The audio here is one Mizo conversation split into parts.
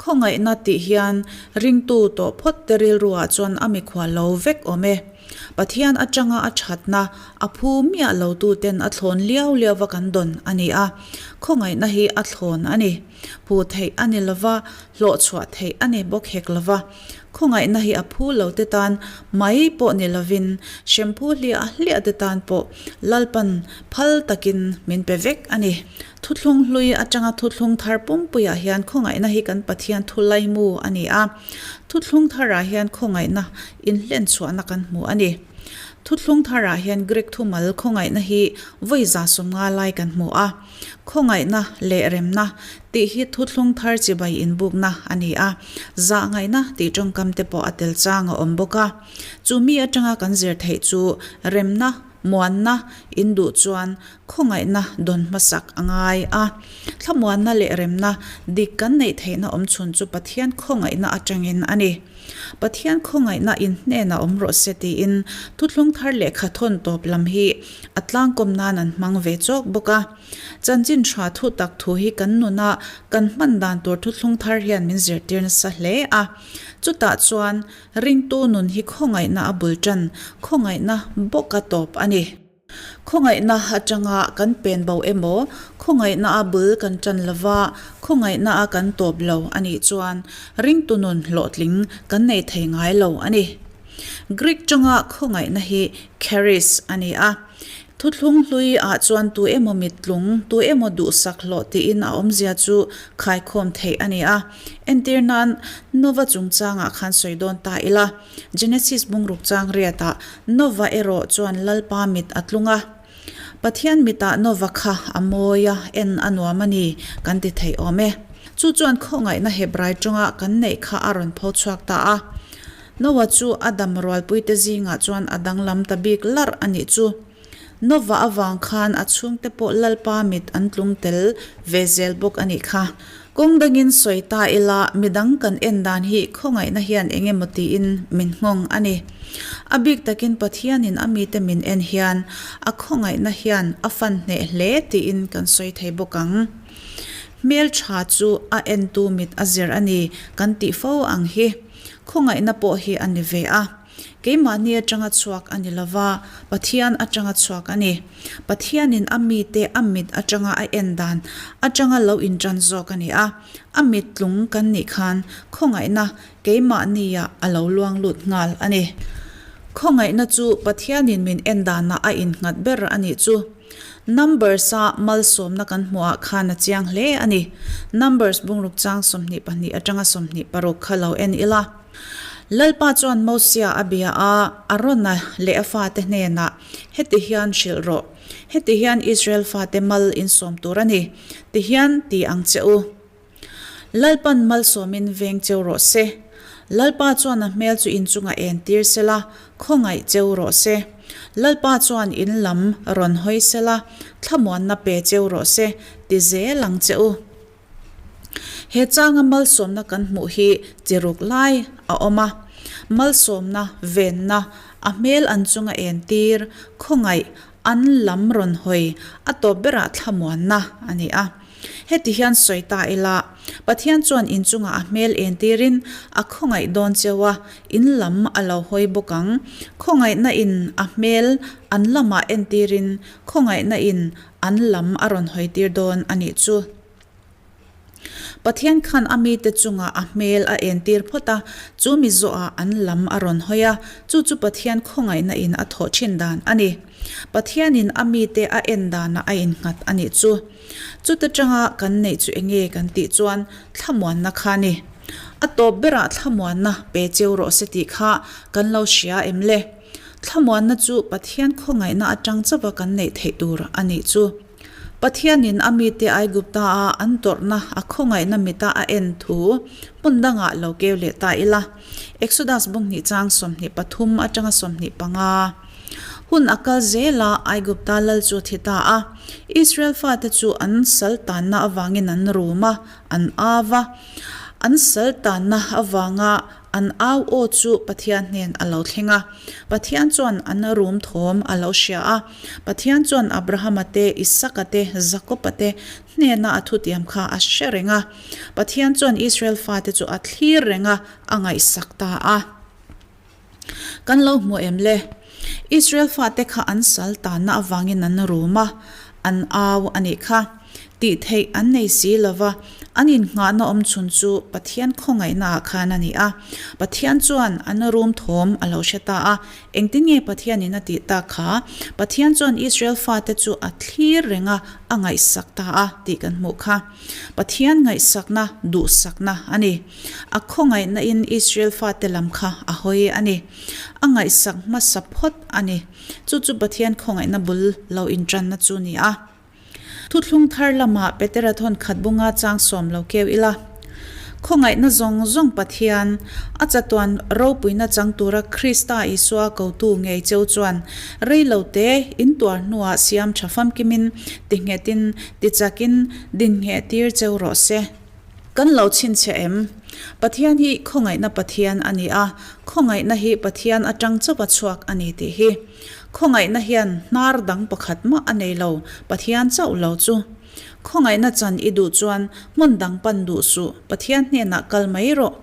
Khawngaihna tih hian ringtu tawh phawt te rilruah chuan a mikhual lo vek awm e. Pathian atanga a thatna a phu miah lo tuten a thlawn liau liauva kan dawn a ni a, khawngaihna hi a thlawn a ni. Phu theih a ni lova, hlawh chhuah theih a ni bawk hek lova. Khawngaihna hi a phu lo te tan mai pawh ni lovin hrem phu hliah hliah te tan pawh Lalpan phal takin min pe vek a ni. Thuthlung hlui atanga thuthlung thar pumpuiah hian khawngaihna hi kan Pathian thu laimu a ni a. Thuthlung tharah hian khawngaihna inhlen chhuahna kan hmu a ni. Thuthlung tharah hian Greek thumal khawngaihna hi vawi 150 lai kan hmu a. Khawngaihna leh remna tih hi thuthlung thar chibai inbukna a ni a, zahngaihna tih tawngkam te pawh a tel chang a awm bawk a. Chu mi atanga kan zir theih chu remna, muanna in duh chuan khawngaihna dawn hmasak a ngai a. Thlamuanna leh remna dik kan neih theihna awmchhun chu Pathian khawngaihna atangin a ni. Pathian khawngaihna in hnenah awm rawh se tiin thuthlung thar lehkha thawn tawp lam hi a tlangkawm nan an hmang ve chawk bawk a. Chanchin tha thu tak thu hi kan nuna kan hman dan tur thuthlung thar hian min zirtir nasa hle a. Chutah chuan ringtu nun hi khawngaihna a bul tan, khawngaihna bawka tawp a ni. Khawngaihna atanga kan pen bo emaw, khawngaihna a bul kan tan lova, khawngaihna a kan tawp lo a nih chuan ringtu nun hlawhtling kan nei thei ngai lo a ni. Greek tawnga khawngaihna hi charis a ni a. Thuthlung hlui ah chuan tu emaw mittlung, tu emaw duhsak hlawh tiin a awmzia chu khaikhawm theih a ni a. Entir nan, Nova chungchangah khan sawi dawn ta ila. Genesis bungruk chang riatah Nova erawh chuan Lalpa mit a tlung a. Pathian mitah Nova kha a mawi a, en a nuam a ni kan ti thei awm e. Chu chuan khawngaihna Hebrai tawnga kan neih kha a rawn pho chhuak ta a. Noah chu a dam rualpuite zingah chuan a danglam ta bik larh a nih chu. Nova avang khan a chhungte pawh Lalpa mit an tlung tel ve zel bawk a nih kha. Kawng dangin sawi ta ila, midang kan en dan hi khawngaihna hian eng emaw tiin min nghawng a ni. A bik takin Pathianin a mite min en hian a khawngaihna hian a fan hneh hle tiin kan sawi thei bawk ang. Hmel tha chu a entu mit a zir a ni kan tih fo ang hi khawngaihna pawh hi a ni ve a. Keimahni atanga chhuak a ni lova, Pathian atanga chhuak a ni. Pathianin a mite a mit atanga a en dan atanga lo intan zawk a ni a. A mit tlung kan nih khan khawngaihna keimahnia a lo luang lut nghal a ni. Khawngaihna chu Pathianin min en danah a innghat ber a nih chu. Numbers-a malsawmna kan hmuhah khan a chiang hle a ni. Numbers bungruk chang 22 atanga 26 kha lo en ila. Lalpa chuan Mosia a bia a, Arona leh a fate hnenah, Heti hian hrilh rawh. Heti hian Israel fate mal insawm tur a ni. Ti hian ti ang che u. Lalpan malsawmin veng cheu rawh se. Lalpa chuan a hmel chu inchungah en tir sela, khawngaih cheu rawh se. Lalpa chuan in lam rawn hawi sela, thlamuanna pe cheu rawh se, ti zel ang che u. He changa malsawmna kan hmuh hi chi ruk lai a awm a, malsawmna, venna, a hmel an chunga entir, khawngaih, an lam rawn hawi, a tawp berah thlamuanna a ni a. Heti hian sawi ta ila, Pathian chuan inchungah a hmel entirin a khawngaih dawn cheu a, in lam a lo hawi bawk ang. Khawngaihna in a hmel an lamah entirin khawngaihna in An lam a rawn hawi tir dawn a nih chu. Pathian khan a mite chungah a hmel a entir phawt a, chu mi zawhah an lam a rawn hawi a, chu chu Pathian khawngaihna in a thawh thin dan a ni. Pathianin a mite a en danah a innghat a nih chu. Chuta tanga kan neih chu enge kan tih chuan thlamuanna kha a ni. A tawp berah thlamuanna pe cheu rawh se tih kha kan lo hria em le? Thlamuanna chu Pathian khawngaihna atang chauha kan neih theih tur a nih chu. Pathianin a mite Aigupta-a an tawrhna a khawngaihna mita a en thu hmun dangah lo keu leh ta ila. Exodus bunghnih chang 23 atanga 25. Hun a kal zel a, Aigupta lal chu a thi ta a. Israel fate chu an sal tanna avangin an rum a, an av a. An sal tanna avanga. An au aw chu Pathian hnen a lo thleng a. Pathian chuan an rum thawm a lo hria a. Pathian chuan Abrahama te, Isaka te, Jakoba te hnena a thutiam kha a hre reng a. Pathian chuan Israel fate chu a thlir reng a, a ngaihsak ta a. Kan lo hmu em le? Israel fate kha an sal tanna avangin an rum a, an au a nih kha. Tih theih an nei si lo va, an innghahna awm chhun chu Pathian khawngaihna ah khan a ni a. Pathian chuan an rum thawm a lo hre ta a. Engtin nge Pathianin a tih tak kha? Pathian chuan Israel fate chu a thlir reng a, a ngaihsak ta a tih kan hmuh kha. Pathian ngaihsakna duhsakna a ni. A khawngaihna-in Israel fate lam kha a hawi a ni. A ngaihsak hmasa phawt a ni. Chu chu Pathian khawngaihna bul lo intanna chu ni a. Thuthlung thar lamah Petera thawn khat bunga chang sawm lo keu ila. Khawngaihna zawng zawng Pathian, a chatuan ropuina chang tura Krista Isua kotu ngei cheu chuan rei lo te in tuar hnuah siam tha famkimin, tinghetin, tichakin dinngeh tir cheu rawh se. Kan lo chhinchhiah em? Pathian hi khawngaihna Pathian a ni a, khawngaihna hi Pathian atang chauha chhuak a ni tih hi. Khawngaihna hian hnar dang pakhat mah a nei lo, Pathian chauh lo chu. Khawngaihna chan i duh chuan hmun dang pan duh suh, Pathian hnenah kal mai rawh.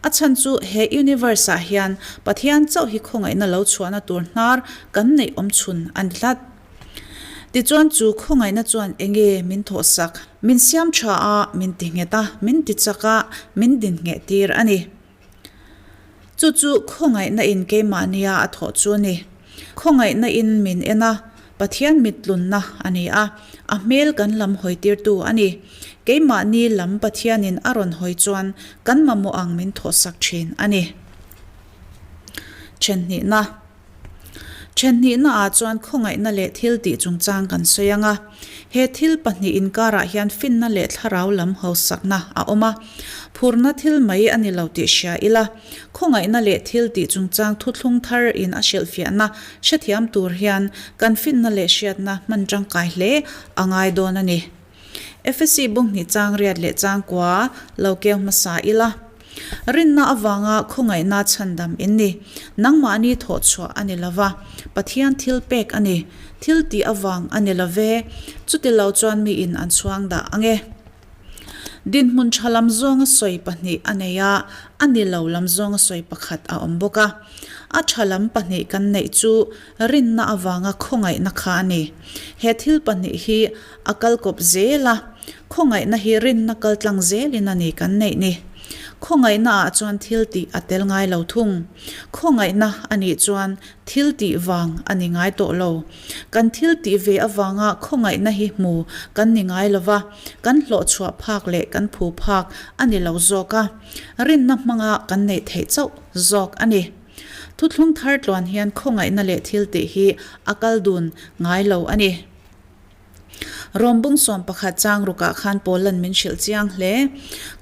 A chhan chu he universe ah hian Pathian chauh hi khawngaihna lo chhuahna tur hnar kan neih awm chhun a ni tlat. Tichuan chu khawngaihna chuan enge min thawhsak? Min siam tha a, min ti nghet a, min ti chak a, min din ngheh tir a ni. Chu chu khawngaihna in keimahnia a thawh chu a ni. Khawngaihna in min en a, Pathian mittlunna a ni a, a hmel kan lam hawi tirtu a ni. Keimahni lam Pathianin a rawn hawi chuan kan mamawh ang min thawhsak thin a ni. Thenhnihna. Thenhnihna ah chuan khawngaihna leh thil tih chungchang kan sawi ang a. He thil pahnih inkarah hian finna leh thlarau lam hausakna a awm a. Phurna thil mai a ni lo tih hria ila, khawngaihna leh thil tih chungchang thuthlung thar in a hrilhfiahna hrethiam tur hian kan finna leh hriatna hman tangkai hle a ngai dawn a ni. Efesi bunghnih chang riat leh chang kua lo keu hmasa ila. Rinna avanga khawngaihna chhandam in ni. Nangmahni thawh chhuah a ni lova, Pathian thil pek a ni. Thil tih avang a ni love, chuti lo chuan miin an chhuang dah ang e. Dinhmun tha lam zawnga sawi pahnih a nei a, a ni lo lam zawnga sawi pakhat a awm bawk a. A tha lam pahnih kan neih chu rinna avanga khawngaihna kha a ni. He thil pahnih hi a kal kawp zel a, khawngaihna hi rinna kal tlang zelin a ni kan neih ni. Khawngaihna ah chuan thil tih a tel ngai lo thung. Khawngaihna a nih chuan thil tih vang a ni ngai tawh lo. Kan thil tih ve avanga khawngaihna hi hmu kan ni ngai lo va, kan hlawhchhuah phak leh kan phu phak a ni lo zawk a, rinna hmanga kan neih theih chauh zawk a ni. Thuthlung thar tluan hian khawngaihna leh thil tih hi a kal dun ngai lo a ni. Rawm bung 11 chang rukah khan Paulan min hrilh chiang hle.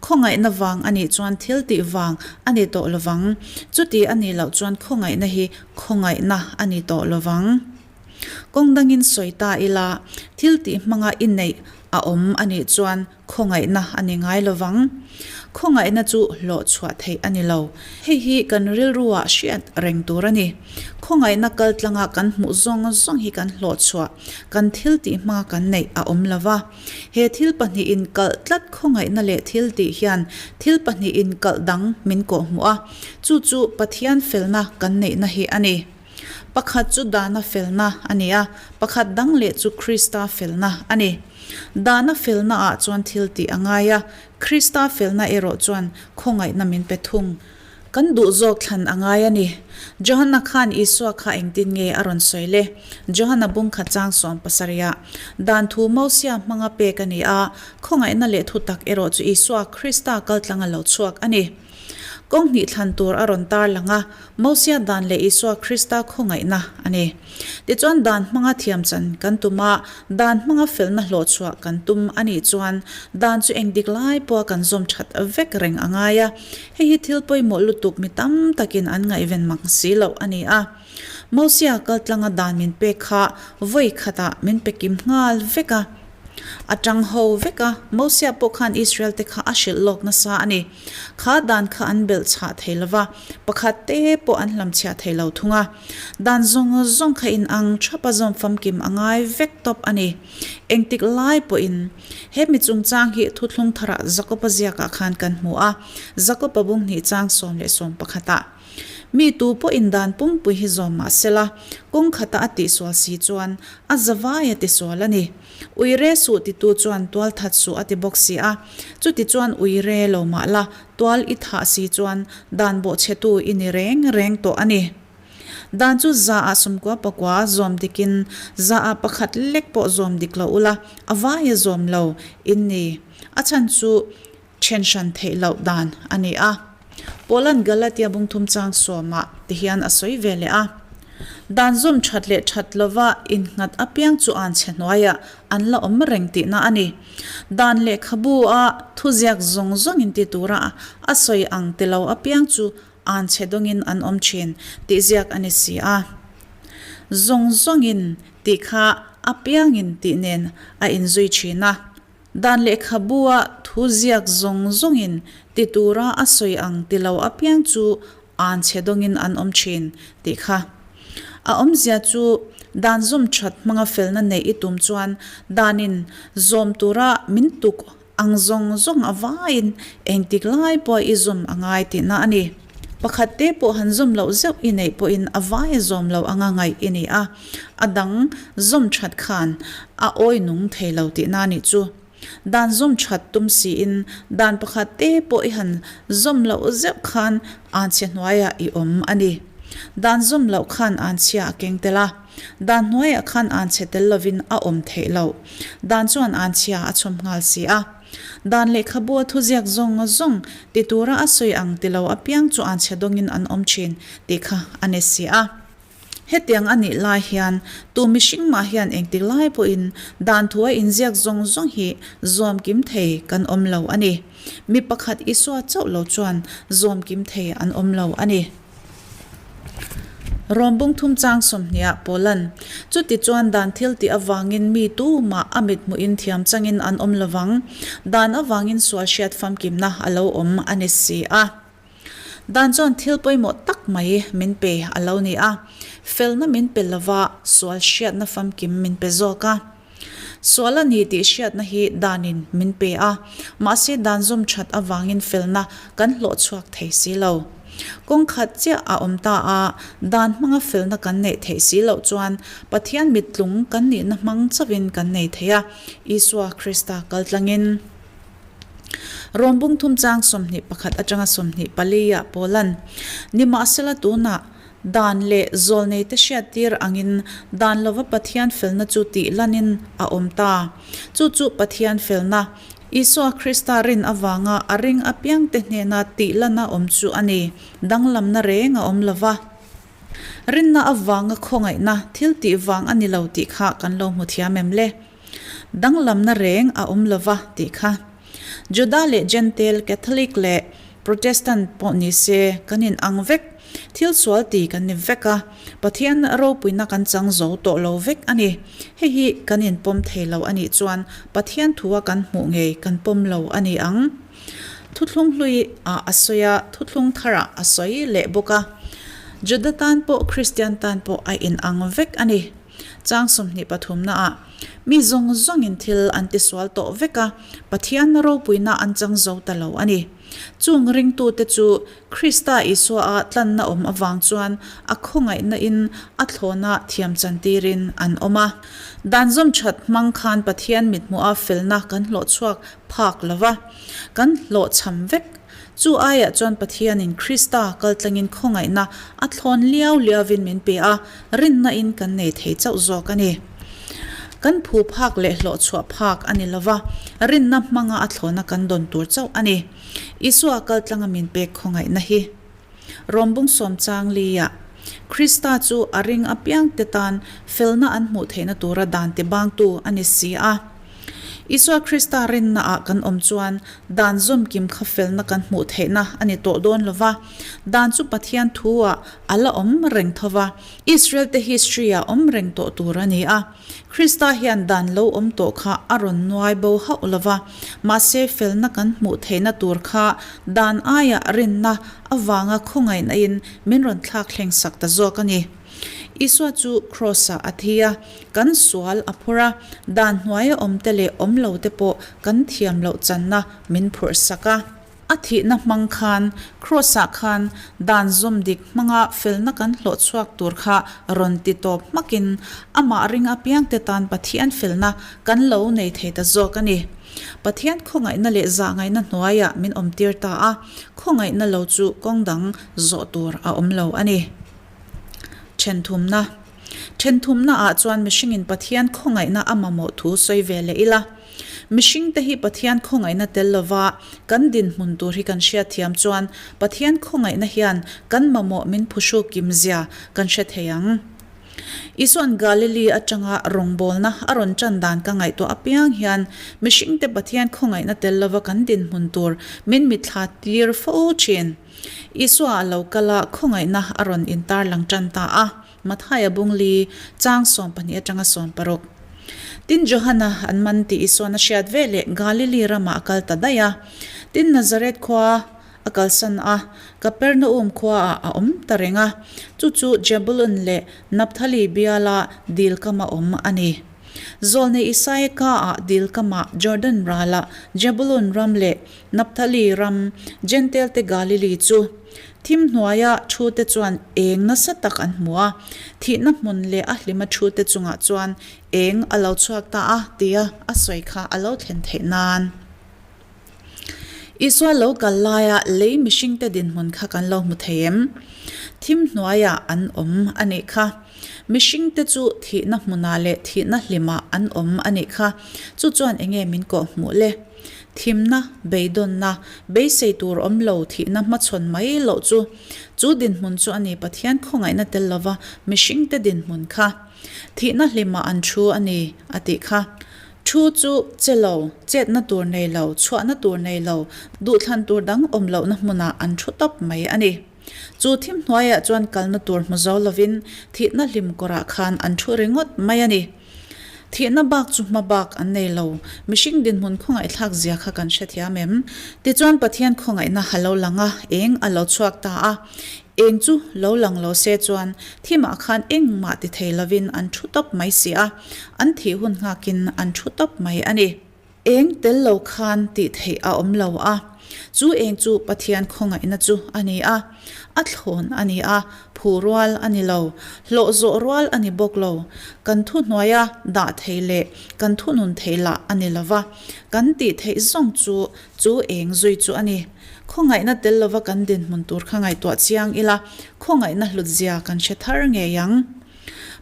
Khawngaihna vang a nih chuan thil tih vang a ni tawh lovang. Chuti a nih loh chuan khawngaihna hi khawngaihna a ni tawh lovang. Kawng dangin sawi ta ila, thil tih hmanga i neih a awm a nih chuan Khawngaihna a ni ngai lo vang. Khawngaihna chu hlawh chhuah theih a ni lo. Hei hi kan rilruah hriat reng tur a ni. Khawngaihna kal tlanga kan hmuh zawng zawng hi kan hlawh chhuah, kan thil tih hmanga kan neih a awm lo va. He thil pahnih inkalh tlat khawngaihna leh thil tih hian thil pahnih inkalh dang min kawhhmuh a, chu chu Pathian felna kan neihna hi a ni. Pakhat chu Dana felna a ni a, pakhat dang leh chu Krista felna a ni. Dana felnaah chuan thil tih a ngai a, Krista felna erawh chuan khawngaihna min pe thung. Kan duh zawk thlan a ngai a ni. Johana khan Isua kha engtin nge a rawn sawi le? Johana bung khat chang 70 ah, Dan thu Mosia hmanga pek a ni a, khawngaihna leh thutak erawh chu Isua Krista kaltlanga lo chhuak a ni. Kawng hnih thlan tur a rawn tar lang a, Mosia dan leh Isua Krista khawngaihna a ni. Tichuan dan hmanga thiam chan kan tum a, dan hmanga felna hlawhchhuah kan tum a nih chuan dan chu eng dik lai pawha kan zawm that vek reng a ngai a. Hei hi thil pawimawh lutuk mi tam takin an ngaihven mang si loh a ni a. Mosia kaltlanga dan min pek kha vawi khatah min pe kim nghal vek a. A tang ho vek a, Mosia pawh khan Israel te kha a hrilh lawk nasa a ni. Kha dan kha an belh chhah thei lo va, pakhat te pawh an hlamchhiah thei lo thung a. Dan zawng zawng kha inang thap a zawm famkim a ngai vek tawp a ni. Engtik lai pawhin he mi chungchang hi thuthlung tharah Jakoba ziakah khan kan hmu a, Jakoba bung hnih chang 11 ah. Mi tu pawhin dan pumpui hi zawm mah sela, kawng khata a tihsual si chuan a zavai a tisual a ni. Uire suh titu chuan tual that suh a ti bawk si a, chuti chuan uire lo mah la, tual i thah si chuan dan bawhchhetu i ni reng reng tawh a ni. Dan chu zaah 99 zawm dikin zaah pakhat lek pawh zawm dik lo ula, a vaia zawm lo in ni. A chhan chu then hran theih loh dan a ni a. Paula'n Galatia bungthum chang sawmah ti hian a sawi ve leh a, Dan zawm that leh that lova innghat apiang chu an chhe hnuaiah an la awm reng tihna a ni. Dan lehkhabu a thuziak zawng zawngin ti tura a sawi ang ti lo apiang chu an chhe dawngin an awm thin tih ziak a ni si a. Zawng zawngin tih kha apiangin tih nen a inzui thin a. Dan lehkhabua thu ziak zawng zawngin ti tura a sawi ang ti lo apiang chu an chhe dawngin an awm thin tih kha. A awmzia chu dan zawm that hmanga felna neih i tum chuan danin zawm tura min tuk ang zawng zawng a vaiin engtik lai pawh i zawm a ngai tihna a ni. Pakhat te pawh han zawm loh zeuh i neih pawhin a vai a zawm lo anga ngaih i ni a, a dang zawm that khan a awi nung thei lo tihna nih chu. Dan zawm that tum siin dan pakhat te pawh i han zawm loh zeuh khan anchhia hnuaiah i awm a ni. Dan zawm loh khan anchhia a keng tel a, dan hnuaiah khan anchhe tel lovin a awm theih loh. Dan chuan anchhia a chhawm nghal si a. Dan lehkhabua thuziak zawng zawng ti tura a sawi ang ti lo apiang chu anchhe dawngin an awm thin tih kha a ni si a. Hetiang a nih lai hian tu mihring mah hian engtik lai pawhin dan thua inziak zawng zawng hi zawm kim thei kan awm lo a ni. Mi pakhat Isua chauh lo chuan zawm kim thei an awm lo a ni. Rawm bung thum chang 20 ah Paula'n, Chutichuan dan thil tih avangin mi tu mah a mit hmuhin thiam changin an awm lovang, dan avangin sual hriat famkimna a lo awm a ni si a. Dan chuan thil pawimawh tak mai min pe a lo ni a, felna min pe lova sual hriatna famkim min pe zawk a. Sual a ni tih hriatna hi danin min pe a, mahse dan zawm that avangin felna kan hlawh chhuak thei si lo. Kawng khat chiah a awm ta a, dan hmanga felna kan neih theih si loh chuan Pathian mittlung kan nihna hmang chauhin kan nei thei a, Isua Krista kaltlangin. Rawm bung thum chang 21 atanga 24 ah Paula'n, Nimahsela tunah, Dan leh zawlneite hriattir angin dan lova Pathian felna chu tih lanin a awm ta. Chu chu Pathian felna, Isua Krista rin avanga a ring apiangte hnena tih lana awm chu a ni. Danglamna reng a awm lova. Rinna avanga khawngaihna thil tih vang a ni lo tih kha kan lo hmu thiam em le? Danglamna reng a awm lova tih kha. Juda leh Jentail, Catholic leh Protestant pawh ni se kan in ang vek. Thil sual ti kan ni vek a, Pathian ropuina kan chang zo tawh lo vek a ni. Hei hi kan in pawm thei lo a nih chuan Pathian thua kan hmuh ngei kan pawm lo a ni ang. Thuthlung hlui ah a sawi a, thuthlung thar ah a sawi leh bawk a. Juda tan pawh Kristian tan pawh a in ang vek a ni. Chang 23 ah mi zawng zawngin thil an tisual tawh vek a, Pathian ropuina an chang zo ta lo a ni. Chung ringtute chu Krista Isua a tlanna awm avang chuan a khawngaihna in a thlawna thiam chantirin an awm a. Dan zawm that hmang khan Pathian mithmuha felna kan hlawhchhuak phak lo va, kan hlawhchham vek. Chu aiah chuan Pathianin Krista kaltlangin khawngaihna a thlawn liau liauvin min pe a, rinna in kan nei thei chauh zawk a ni. Kan phu phak leh hlawhchhuah phak a ni lo va, rinna hmanga a thlawna kan dawn tur chauh a ni. Isua kaltlanga min pek khawngaihna hi Rawm bung sawm chang liah Krista chu a ring apiangte tan felna an hmuh theihna tura dan tibangtu a ni si a. Isua Krista rinnaah kan awm chuan dan zawmkim kha felna kan hmuh theihna a ni tawh dawn lo va, dan chu Pathian thu-ah a la awm reng tho va, Israel-te history-ah awm reng tawh tur a ni a. Krista hian dan lo awm tawh kha a rawn nuai bo hauh lo va, mahse felna kan hmuh theihna tur kha dan aiah rinna avanga khawngaihnain min rawn thlak thleng sak ta zawk a ni. Isua chu Kraws-ah a thi a, kan sual a phur a, dan hnuaia awmte leh awm lote pawh kan thiam loh channa min phurh sak a. A thihna hmang khan Kraws-ah khan dan zawm dik hmanga felna kan hlawh chhuak tur kha rawn ti tawp hmakin amah ring apiangte tan Pathian felna kan lo nei thei ta zawk a ni. Pathian khawngaihna leh zahngaihna hnuaiah min awmtir ta a, khawngaihna lo chu kawng dang zawh tur a awm lo a ni. Thenthumna. Thenthumna ah chuan mihringin Pathian khawngaihna a mamawh thu sawi ve leh ila. Mihringte hi Pathian khawngaihna tel lova kan dinhmun tur hi kan hriatthiam chuan Pathian khawngaihna hian kan mamawh min phuhruk kim zia kan hre thei ang. Isua'n Galili atanga rawngbawlna a rawn tan dan ka ngaihtuah apiang hian mihringte Pathian khawngaihna tel lova kan dinhmun tur min mitthla tir fo thin. Isua a lo kal a, khawngaihna a rawn intarlang tan ta a, Mathaia bungli, chang 12 atanga 16. Tin, Johana an man tih Isua'n a hriat ve leh Galili ramah a kal ta daih a. Tin, Nazareth khua a kalsan a, Kapernaum khuaah a awm ta reng a, chu chu Jebulun leh Napthali biala dil kama awm a ni. Zawlnei Isaia kaah dil kamah Jordan ralah Jebulun ram leh Naphtali ram, Jentail-te Galili chu thim hnuaia thute chuan eng nasa tak an hmu a, thihna hmun leh a hlima thute chungah chuan eng a lo chhuak ta a tia a sawi kha a lo thlen theih nan. Isua lo kal laia lei mihringte dinhmun kha kan lo hmu thei em? Thim hnuaiah an awm a nih kha. Mihringte chu thihna hmunah leh thihna hlimah an awm a nih kha. Chu chuan enge min kawhhmuh le? Thimna, beidawnna, beisei tur awm lo thihna hmachhawn mai loh chu, chu dinhmun chu a ni Pathian khawngaihna tel lova mihringte dinhmun kha. Thihna hlimah an thu a ni, a tih kha. Thu chu che lo, chetna tur nei lo, chhuahna tur nei lo, duhthlan tur dang awm lohna hmunah an thu tawp mai a ni. Chu thim hnuaiah chuan kalna tur hmu zo lovin thihna hlim kawrah khan an thu ringawt mai a ni. Thihna bak chu hma bak an nei lo. Mihring dinhmun khawngaihthlak zia kha kan hrethiam em? Tichuan Pathian khawngaihna a lo lang a, eng a lo chhuak ta a. Eng chu lo lang lo se chuan thimah khan engmah ti thei lovin an thu tawp mai si a, an thih hun nghakin an thu tawp mai a ni. Eng tel lo khan tih theih a awm lo a, chu eng chu Pathian khawngaihna chu a ni a, a thlawn a ni a, phu rual a ni lo, hlawh zawh rual a ni bawk lo, kan thu hnuaia dah thei leh kan thunun thei lah a ni lo va, kan tih theih zawng chu chu eng zui chu a ni. Khawngaihna tel lova kan dinhmun tur kha ngaihtuah chiang ila, khawngaihna hlutzia kan hre thar ngei ang.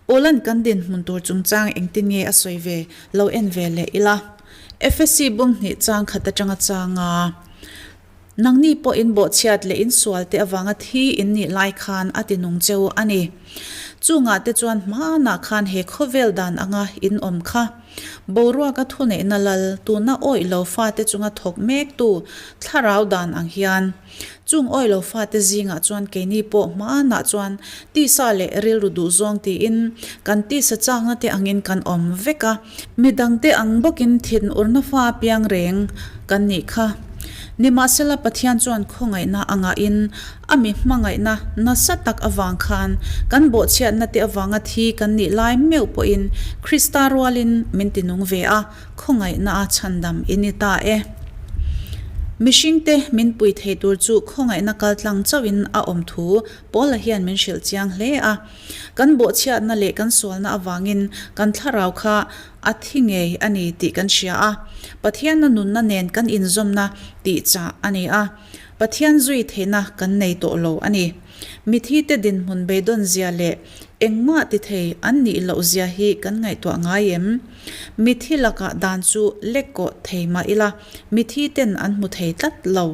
Poland kan dinhmun tur chungchang engtin nge a sawi ve lo en ve leh ila. Efesi bung hnih chang khat atanga chang a, Nangni pawh in bawhchhiat leh in sual te avanga thi in nih lai khan a ti nung cheu a ni. Chungah te chuan hmanah khan he khawvel dan anga in awm kha. Boruaka thuneihna lal tuna awih lo fate chunga thawk mektu thlarau dan ang hian Chung awi lo fate zingah chuan keini pawh hmanah chuan tisa leh rilru duh zawng tiin kan tisa chakna te angin kan awm vek a, midangte ang bawkin thinurna fa piang reng kan nih kha. Nimahsela Pathian chuan khawngaihna a ngahin a mi hmangaihna nasa tak avang khan kan bawhchhiatna te avanga thi kan nih lai meuh pawhin Krista rualin min tinung ve a, Khawngaihna a chhandam i ni ta e. Mihringte min pui thei tur chu khawngaihna kaltlang chauhin a awm thu Paula hian min hrilh chiang hle a. Kan bawhchhiatna leh kan sualna avangin kan thlarau kha a thi ngei a ni tih kan hria a. Pathianna nunna nen kan inzawmna tih chah a ni a. Pathian zui theihna kan nei tawh lo a ni. Mithite dinhmun beidawn zia leh engmah ti thei an nih loh zia hi kan ngaihtuah ngai em? Mithi lakah dan chu lek kawh thei mah ila, mithi ten an hmu thei tlat lo.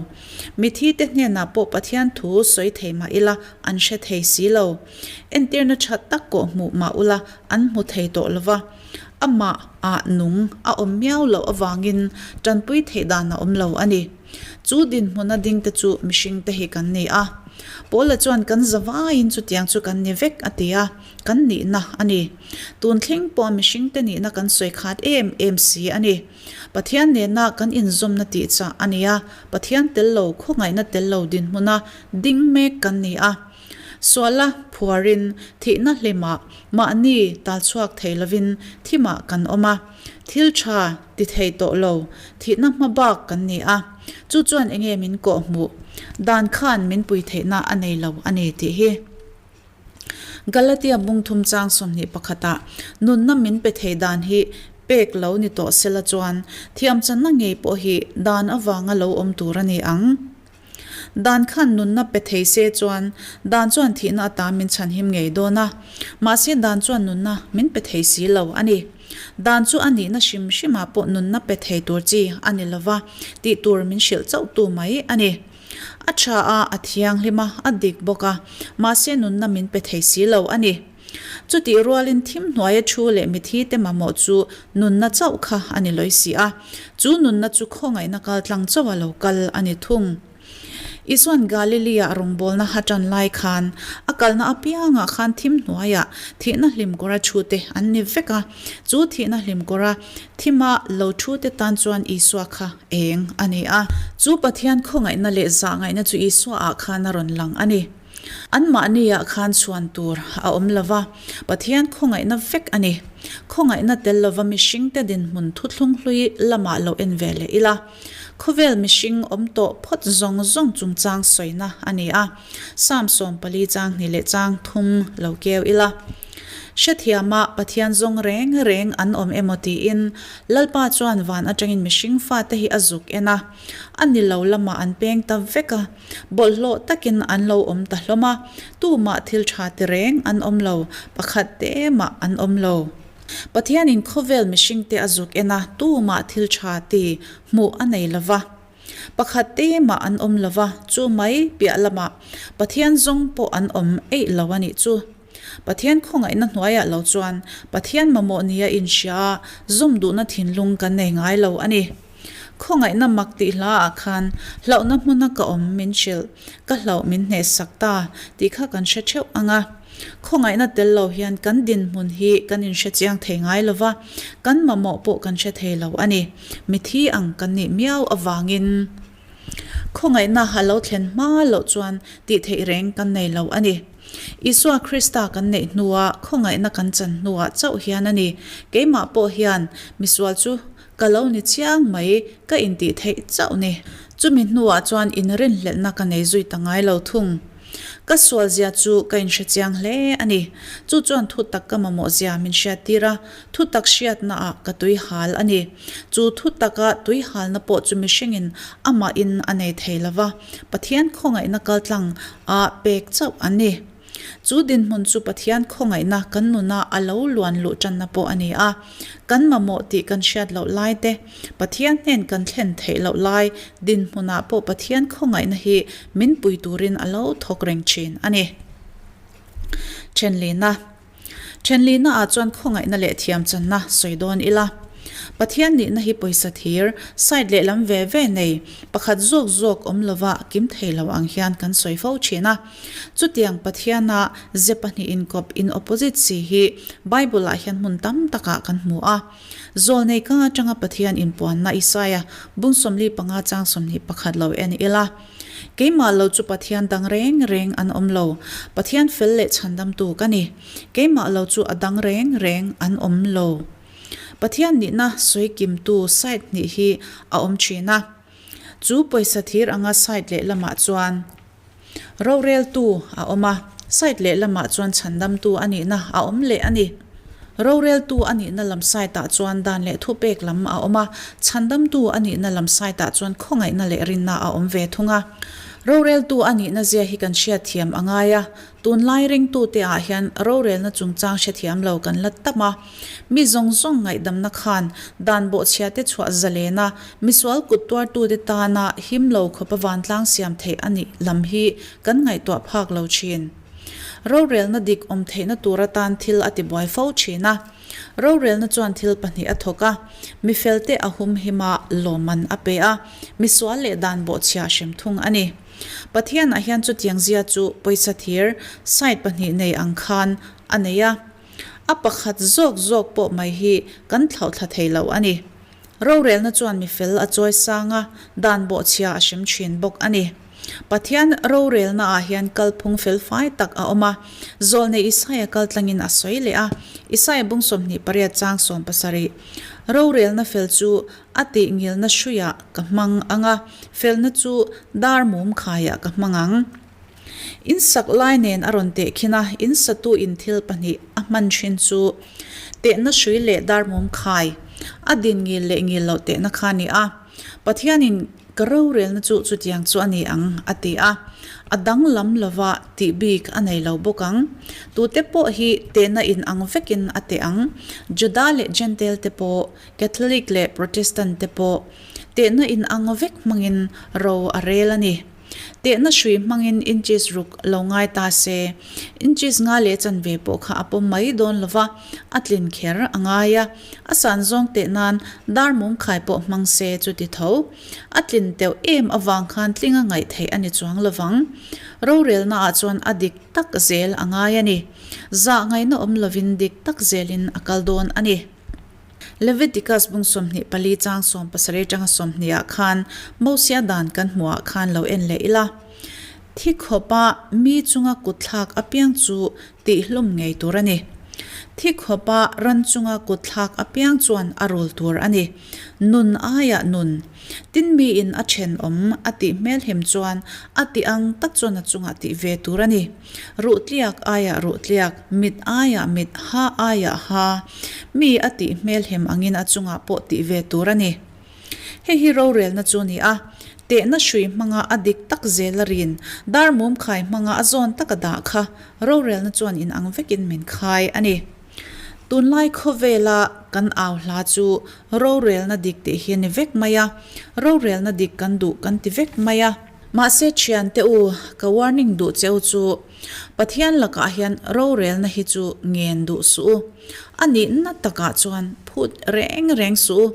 Mithi te hnenah pawh Pathian thu sawi thei mah ila an hre thei si lo. Entirna tha tak kawh hmuh mah ula an hmu thei tawh lo va. Amah ah nung a awm miau loh avangin tanpui theih dan a awm lo a ni. Chu dinhmuna dingte chu mihringte hi kan ni a. Paula chuan kan zavaiin chutiang chu kan ni vek a ti a, kan nihna a ni. Tun thleng pawh mihringte nihna kan sawi khat em em si a ni. Pathian nena kan inzawmna tih chah a ni a, Pathian tel lo, khawngaihna tel lo dinhmuna ding mek kan ni a. Suala phuarin thihna hlimah mahni talchhuak thei lovin thimah kan awm a, thil tha ti thei tawh lo thihna hma bak kan ni a, chu chuan enge min kawh hmuh dan khan min pui theihna a nei lo a ni tih hi. Galatia bungthum chang 21 ah nunna min pe thei dan hi pek lo ni tawh sela chuan thiamchanna ngei pawh hi dan avanga lo awm tur a ni ang. Dan khan nunna pe thei se chuan dan chuan thihna ata min chhanhim ngei dawn a, mahse dan chuan nunna min pe thei si lo a ni. Dan chu a nihna hrim hrimah pawh nunna pe thei tur chi a ni lova, tih tur min hrilh chauh tu mai a ni. A tha a, a thianghlim a, a dik bawk a, mahse nunna min pe thei si lo a ni. Chutih rualin thim hnuaia thu leh mithi te mamawh chu nunna chauh kha a ni lawi si a, chu nunna chu khawngaihna kal tlang chauh a lo kal a ni thung. Isua'n Galilee-ah rawngbawlna a tan lai khan a kalna apiangah khan thim hnuaiah thihna hlimkawra thu te an ni vek a, chu thihna hlimkawra thima lo thu te tan chuan Isua kha eng a ni a. Chu Pathian khawngaihna leh zahngaihna chu Isua-ah khan a rawn lang a ni. Anmahniah khan chhuan tur a awm lo va, Pathian khawngaihna vek a ni. Khawngaihna tel lova mihringte dinhmun thuthlung hlui lamah lo en ve leh ila. Khawvel mihring awm tawh phawt zawng zawng chungchang sawina a ni a, Psalm 14 chang hnih leh chang thum lo keu ila. Hrethiama Pathian zawng reng reng an awm emaw tiin Lalpa chuan van atangin mihring fate hi a zuk en a, a ni lo lamah an peng ta vek a. Bawlhhlawh takin an lo awm ta hlawm a, tumah thil tha ti reng an awm lo, pakhat te mah an awm lo. Pathianin khawvel mihringte a zuk en a, tumah thil tha ti hmuh a nei lo va. Pakhat te mah an awm lo va, chu mai piah lamah Pathian zawng pawh an awm eih lo a nih chu. Pathian khawngaihna hnuaiah lo chuan Pathian mamawh nia inhria a, zawm duhna thinlung kan nei ngai lo a ni. Khawngaihna mak tih hlaah khan hlauhna hmuna ka awm min hrilh, ka hlauh min hnehsak ta tih kha kan hre theuh ang a. Khawngaihna tel lo hian kan dinhmun hi kan inhre chiang thei ngai lo va, kan mamawh pawh kan hre thei lo a ni. Mithi ang kan nih miau avangin khawngaihna a lo thlen hma loh chuan tih theih reng kan nei lo a ni. Isua Krista kan neih hnua khawngaihna kan chan hnuah chauh hian a ni. Keimah pawh hian misual chu Ka lo ni chiang mai, ka intih theih chauh ni. Chumi hnuah chuan inrinhlelhna ka nei zui ta ngai lo thung. Ka sualzia chu ka inhre chiang hle a ni. Chu chuan thutak ka mamawhzia min hriattir a, thutak hriatnaah ka tui hal a ni. Chu thutaka tui halna pawh chu mihringin amahin a nei thei lo va, Pathian khawngaihna kaltlang a pek chauh a ni. Chu dinhmun chu Pathian khawngaihna kan nuna a lo luan luh tanna pawh a ni a. Kan mamawh tih kan hriat loh lai te, Pathian hnen kan thlen theih loh lai dinhmunah pawh Pathian khawngaihna hi min pui turin a lo thawk reng thin a ni. Thenlina. Thenlina ah chuan khawngaihna leh thiamchanna sawi dawn ila. Pathian nihna hi pawisa thir, side lehlam ve ve nei, pakhat zawk zawk awm lova kim thei lo ang hian kan sawi fo thin a. Chutiang Pathiana ze pahnih inkawp in opposite si hi Bible ah hian hmun tam takah kan hmu a. Zawlnei kang atanga Pathian inpuanna Isaia bung 45 chang 21 lo en ila. Keimah lo chu Pathian dang reng reng an awm lo. Pathian fel leh chhandamtu ka ni. Keimah lo chu a dang reng reng an awm lo. Pathian nihna sawi kimtu side hnih hi a awm thin a. Chu pawisa thir anga side lehlamah chuan roreltu a awm a, side lehlamah chuan chhandamtu a nihna a awm leh a ni. Roreltu a nihna lam side ah chuan dan leh thupek lam a awm a, chhandamtu a nihna lam side ah chuan khawngaihna leh rinna a awm ve thung a. Roreltu a nihna zia hi kan hriatthiam a ngai a, tunlai ringtute ah hian rorelna chungchang hrethiam lo kan la tam a. Mi zawng zawng ngaihdamna khan dan bawhchhiate chhuah zalen a, misual kut tuartute tana him lo khawpa vantlang siam theih a nih lam hi kan ngaihtuah phak lo thin. Rorelna dik awm theihna tur atan thil a tibuai fo thin a. Rorelna chuan thil pahnih a thawk a, mi felte a humhim a, lawmman a pe a, mi sual leh dan bawhchhia hrem thung a ni. Pathianah hian chutiang zia chu pawisa thir side pahnih nei ang khan a nei a. A pakhat zawk zawk pawh mai hi kan thlauhthla thei lo a ni. Rorelna chuan mi fel a chawi sang a, dan bawhchhia a hrem thin bawk a ni. Pathian rorelnaah hian kalphung felfai tak a awm a, zawlnei Isaia kaltlangin a sawi leh a, Isaia bung 28 chang 70. Rorelna fel chu a tih ngilna hruiah ka hmang ang a, felna chu dar mum khaiah ka hmang ang. In sak lai nen a rawn teh khin a, in satu in thil pahnih a hman thin chu tehna hrui leh dar mum khai, a din ngil leh ngil loh tehna kha a ni a. Pathianin ka rorelna chu chutiang chu a ni ang, a ti a. A danglam lova tih bik a nei lo bawk ang. Tute pawh hi tehna in ang vekin a teh ang. Juda leh Jentail te pawh, Catholic leh Protestant te pawh tehna in ang vek hmangin ro a rel a ni. Tehna hrui hmangin inches ruk lo ngai ta se, inches nga leh chanve pawh kha a pawm mai dawn lo va, a tlin kher a ngai a. A san zawng teh nan dar mum khai pawh hmang se chuti tho. A tlin teuh em avang khan tlinga ngaih theih a ni chuang lo vang. Rorelnaah chuan a dik tak zel a ngai a ni. Zah ngaihna awm lovin dik tak zelin a kal dawn a ni. Leviticus bung 24 chang 17 atanga 20 ah khan Mosia dan kan hmuh ah khan lo en leh ila. Thi khawpa mi chunga kutthlak apiang chu tihhlum ngei tur a ni. Thi khawpa ran chunga kutthlak apiang chuan a rul tur a ni. Nun aiah nun. Tin miin a thenawm a tih hmelhem chuan a tih ang tak chuan a chungah tih ve tur a ni. Ruh tliak aiah ruh tliak, mit aiah mit, ha aiah ha. Mi a tih hmelhem angin a chungah pawh tih ve tur a ni. Hei hi rorelna chu a ni a, tehna hrui hmanga a dik tak zel a rin, dar mum khai hmanga a zawn taka dah kha rorelna chuan inang vekin min khai a ni. Tunlai khawvela kan au hla chu rorelna dik tih hi a ni vek mai a, rorelna dik kan duh kan ti vek mai a. Mahse thiante u, ka warning duh cheu chu, Pathian lakah hian rorelna hi chu ngen duh suh u. A nihna takah chuan phut reng reng suh u.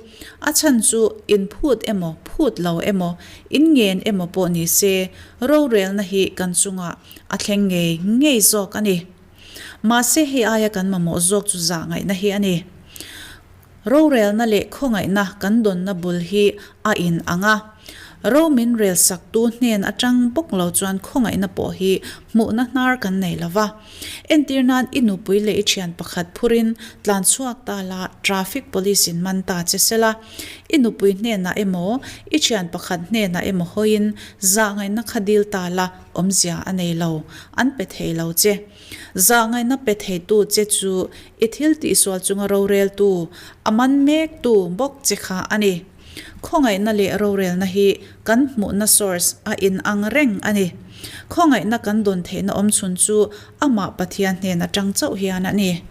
A chhan chu in phut emaw phut lo emaw, in ngen emaw pawh ni se, rorelna hi kan chungah a thleng ngei ngei zawk a ni. Mahse hei aia kan mamawh zawk chu zah ngaihna hi a ni. Rorelna leh khawngaihna kan dawnna bul hi a in ang a. Ro min rel saktu hnen atang bawk lo chuan khawngaihna pawh hi hmuhna hnar kan nei lo va. Entir nan i nupui leh i thian pakhat phurin tlan chhuak ta la traffic police in man ta che sela, i nupui hnenah emaw i thian pakhat hnenah emaw hawiin zahngaihna kha dil ta la awmzia a nei lo, an pe thei lo che. Zahngaihna pe theitu che chu i thil tihsual chunga roreltu, a man mektu bawk che kha a ni. Khawngaihna leh rorelna hi kan hmuhna source a inang reng a ni. Khawngaihna kan dawn theihna awmchhun chu amah Pathian hnen atang chauh hian a ni.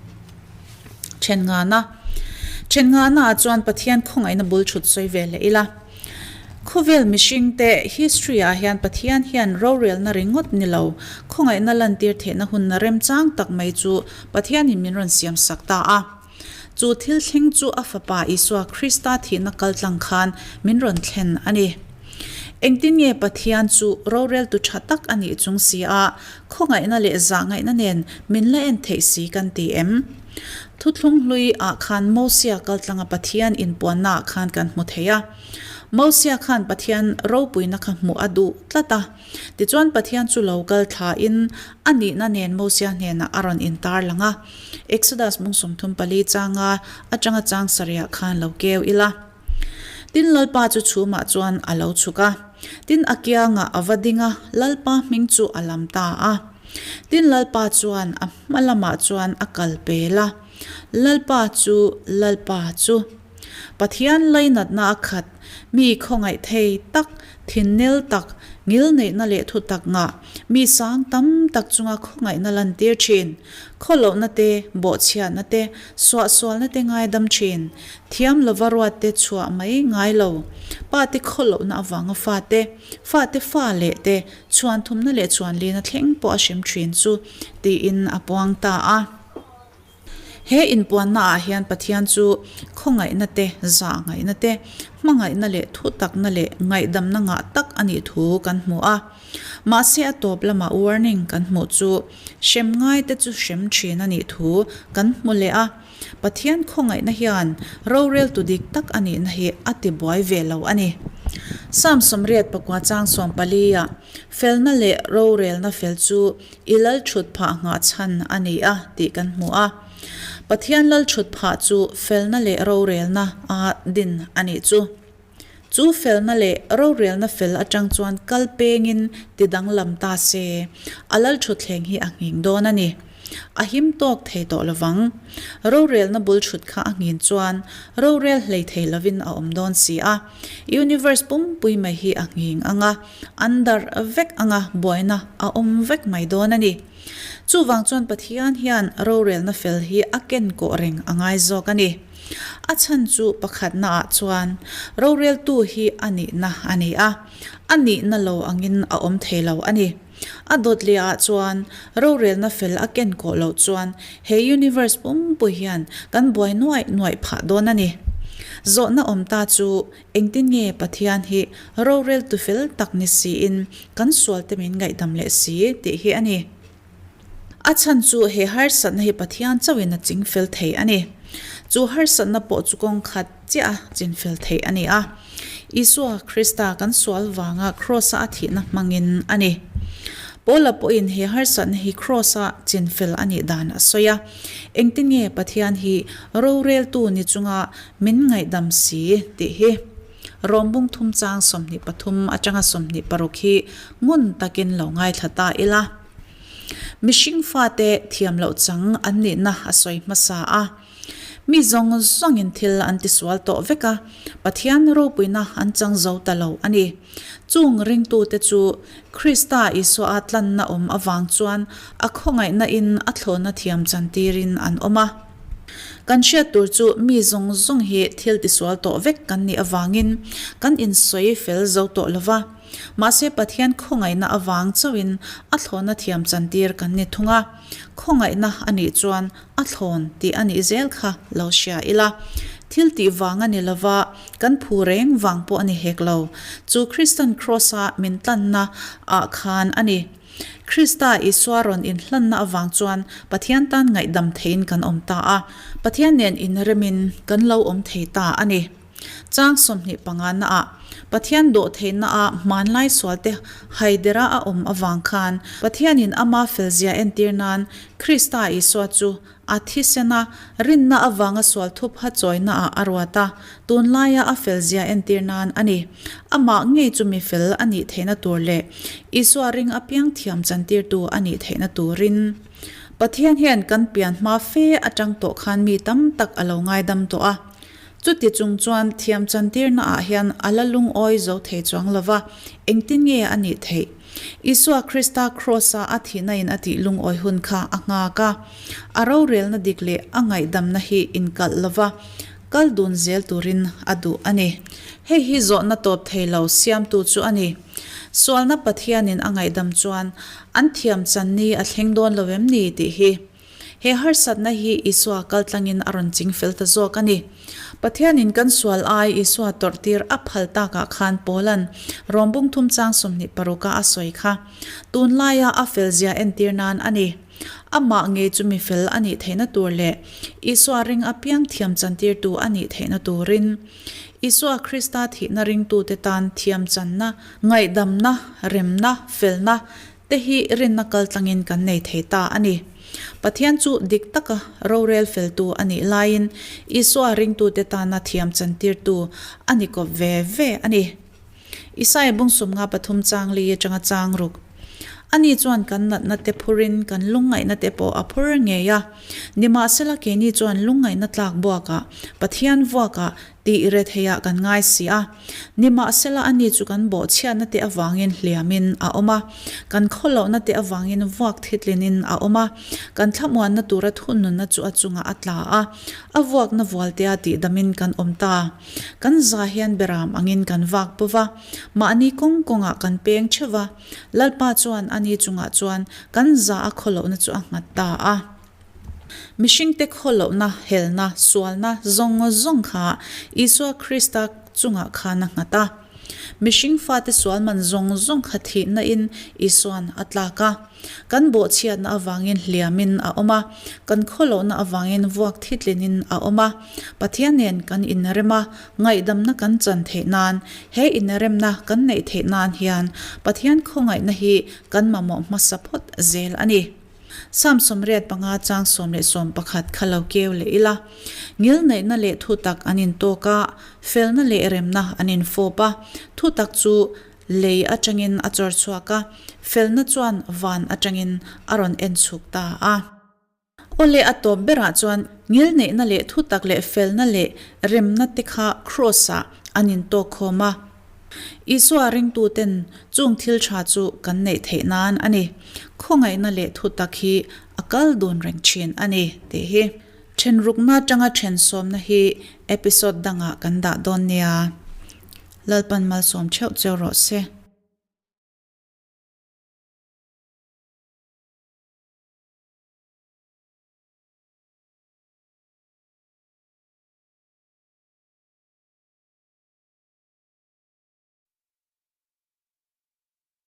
Thenngana Thenngana ah chuan Pathian khawngaihna bul thut sawi ve leh ila. Khawvel mihringte history ah hian Pathian hian rorelna ringawt ni lo, khawngaihna lantir theihna hunna remchang tak mai chu Pathianin min rawn siam sak ta a. Chu thil thleng chu a Fapa Isua Krista thihna kaltlang khan min rawn thlen a ni. Engtin nge Pathian chu roreltu tha tak a nih chung si a, khawngaihna leh zahngaihna nen min la en theih si kan ti em? Thuthlung hlui ah khan Mosia kaltlanga Pathian inpuanna ah khan kan hmu thei a. Mosia khan Pathian ropuina kha hmuh a duh tlat a. Tichuan Pathian chu lo kal thlain a nihna nen Mosia hnenah a rawn intar lang a. Exodus mung 34 changa atanga chang sarihah khan lo keu ila. Tin Lalpa chu chhumah chuan a lo chhuk a. Tin a kiangah a va ding a, Lalpa hming chu a lam ta a. Tin Lalpa chuan a hma lamah chuan a kal pel a, Lalpa chu, Lalpa chu. Pathian lainatna a khat, mi khawngaih thei tak, thinnel tak, ngilneihna leh thutak ngah, mi sang tam tak chunga khawngaihna lantir thin, khawlohna te, bawhchhiatna te, suahsualna te ngaidam thin, thiam lova ruatte chhuah mai ngai lo, pate khawlohna avanga fate, fate fa leh te, chhuan thumna leh chhuan lina thleng pawh a hrem thin chu, tiin a puang ta a. He inpuannaah hian Pathian chu khawngaihna te, zahngaihna te, hmangaihna leh thutakna leh ngaihdamna ngah tak a nih thu kan hmu a. Mahse a tawp lamah warning kan hmuh chu hrem ngaite chu hrem thin a nih thu kan hmu leh a. Pathian khawngaihna hian roreltu dik tak a nihna hi a ti buai ve lo a ni. Psalm 84 chang 14 ah Felna leh rorelna fel chu i lal thut phah nghah chhan a ni a tih kan hmu a. Pathian lal thut phah chu felna leh rorelna a din a nih chu. Chu felna leh rorelna fel atang chuan kal pengin ti danglam ta se, a lal thutthleng hi a nghing dawn a ni. A him tawk thei tawh lovang. Rorelna bul thut kha a nghin chuan rorel hlei thei lovin a awm dawn si a. Universe pumpui mai hi a nghing ang a, an darh vek ang a, buaina a awm vek mai dawn a ni. Chuvang chuan Pathian hian rorelna fel hi a ken kawh reng a ngai zawk a ni. A chhan chu pakhatna ah chuan roreltu hi a nihna a ni a, a nihna lo angin a awm thei lo a ni. A dawt leh ah chuan rorelna fel a ken kawh loh chuan he universe pumpui hian kan buai nuaih nuaih phah dawn a ni. Zawhna awm ta chu engtin nge Pathian hi roreltu fel tak ni siin kan sualte min ngaihdam leh si tih hi a ni. A chhan chu he harsatna hi Pathian chauhin a chingfel thei a ni. Chu harsatna pawh chu kawng khat chiah a chinfel theih a ni a, Isua Krista kan sual vanga Kraws-a a thihna hmangin a ni. Paula pawhin he harsatna hi Kraws-a chinfel a nih dan a sawi a, Engtin nge Pathian hi roreltu ni chunga min ngaihdam si tih hi? Rawm bung thum chang 23 atanga 26 hi ngun takin lo ngaithla ta ila. Mihring fate thiam loh chang an nihna a sawi hmasa a. Mi zawng zawngin thil an tisual tawh vek a, Pathian ropuina an chang zo ta lo a ni. Chung ringtute chu Krista Isua tlanna awm avang chuan a khawngaihna in a thlawhna thiam chantirin an awm a. Kan hriat tur chu mi zawng zawng hi thil tisual tawh vek kan nih avangin kan insawi fel zo tawh lo va. Mahse Pathian khawngaihna avang chauhin a thlawhna thiam chantir kan ni thung a, khawngaihna a nih chuan a thlawn tih a nih zel kha lo hria ila. Thil tih vang a ni lova, kan phu reng vang pawh a ni hek lo. Chu Kristan Kraws-a min tlanna ah khan a ni. Krista Isua rawn inhlanna avang chuan Pathian tan ngaihdam theiin kan awm ta a, Pathian nen inremin kan lo awm thei ta a ni. Chang 25 naah Pathian dawhtheihna a hmanlai sualte haidera a awm avang khan Pathianin ama felzia entir nan Krista Isua chu a thisen a, rinna avanga sual thupha chawina ah a ruat a, tunlaia a felzia entir nan a ni. Amah ngei chu mi fel a nih theihna tur leh Isua ring apiang thiam chantirtu a nih theihna turin Pathian hian kan pian hma fe atang tawh khan mi tam tak a lo ngaidam tawh a. Chuti chung chuan thiam chantirna ah hian a la lungawi zo thei chuang lo va, engtin nge a nih theih? Isua Krista Kraws-a a thihna in a tih lungawi hun kha a nghak a. A rorelna dik leh a ngaihdamna hi inkalh lo va, kal dun zel turin a duh a ni. Hei hi zawhna tawp thei lo siamtu chu a ni. Sualna Pathianin a ngaihdam chuan an thiam chan ni a thleng dawn lo em ni tih hi. He harsatna hi Isua kaltlangin a rawn ching fel ta zawk a ni. Pathianin kan sual ai Isua tawrhtir a phal takah khan Paula'n Rom bung thum chang 26 a a sawi kha tunlaia a felzia entir nan a ni. Amah ngei chu mi fel a nih theihna tur leh Isua ring apiang thiam chantirtu a nih theihna turin Isua Krista thihna ringtute tan thiam channa, ngaihdamna, remna, felna, te hi rinna kaltlangin kan nei thei ta a ni. Pathian chu dik taka rorel feltu a nih laiin Isua ringtute tana thiam chantirtu a ni kawp ve ve a ni. Isaia bung sumnga pathum chang li atanga chang ruk. Ani chuan kan natna te phurin kan lungngaihna te pawh a phur ngei a. Nimahsela keini chuan lungngaihna tlak buakah, Pathian vuakah Tih retheiah kan ngai si a. Nimahsela ani chu kan bawhchhiatna te avangin hliamin a awm a, kan khawlohna te avangin vuak thitlinin a awm a, kan thlamuanna tura thununna chu a chungah a tla a, a vuakna vualtea tihdamin kan awm ta. Kan za hian beram angin kan vak paw va, mahni kawng kawngah kan peng theuh va, Lalpa chuan ani chungah chuan kan za a khawlohna chu a nghat ta a. Mihringte khawlohna, helna, sualna zawng zawng kha Isua Krista chungah khan a nghat a. Mihring fate sual man zawng zawng kha thihna in Isuan a tlak a. Kan bawhchhiatna avangin hliamin a awm a, kan khawlohna avangin vuak thitlinin a awm a. Pathian nen kan inrem a, ngaihdamna kan chan theih nan, he inremna kan neih theih nan hian Pathian khawngaihna hi kan mamawh hmasa phawt zel a ni. Psalm 85 chang 11 kha lo keu leh ila. Ngilneihna leh thutak an intawk a, felna leh remna an infawp a, thutak chu lei atangin a chawr chhuak a, felna chuan van atangin a rawn en chhuk ta a. Awle a tawp berah chuan ngilneihna leh thutak leh felna leh remna te kha Kraws-ah an intawk khawm a. Isua ringtuten chung thil tha chu kan neih theih nan a ni. Khawngaihna leh thutak hi a kal dun reng thin a ni tih hi. Thenrukna atanga thensawmna hi episode dangah kan dah dawn nia. Lalpan malsawm theuh cheu rawh se.